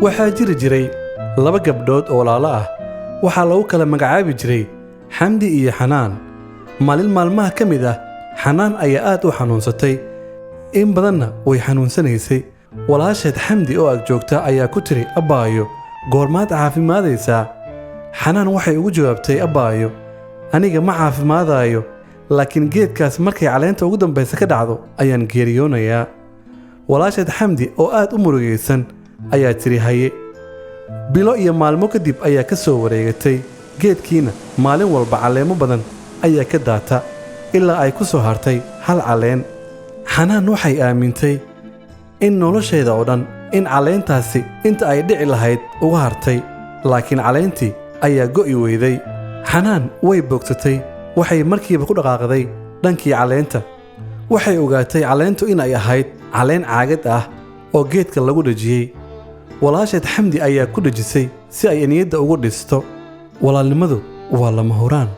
Waxaa jiri jiray laba gabdhood oo walaalo ah. Waxaa lagu kala magacaabi jiray Xamdi iyo Xanaan. Maalin maalmaha ka mid ah, Xanaan ayaa aad u xanuunsatay, in badanna way xanuunsanaysay. Walaasheed Xamdi oo ag joogta ayaa ku tiri, "Abbaayo, goormaad caafimaadaysaa?" Xanaan waxay ugu jawaabtay, "Abbaayo, aniga ma caafimaadaayo, laakiin geedkaas markay caleenta ugu dambaysa ka dhacdo ayaan geeriyoonayaa." Walaasheed Xamdi oo aad u murugaysan ayaa tiri, "Haye." Bilo iyo maalmo kadib ayaa ka soo wareegatay. Geedkiina maalin walba caleemo badan ayaa ka daata ilaa ay ku soo hartay hal caleen. Xanaan waxay aamintay in nolosheeda oo dhan in caleentaasi inta ay dhici lahayd uga hartay, laakiin caleentii ayaa go'i weyday. Xanaan way bogsatay. Waxay markiiba ku dhaqaaqday dhankii caleenta. Waxay ogaatay caleentu in ay ahayd caleen caagad ah oo geedka lagu dhejiyey. Walaasheed Xamdi ayaa ku dhejisay si ay niyadda ugu dhisto. Walaalnimadu waa lama huraan.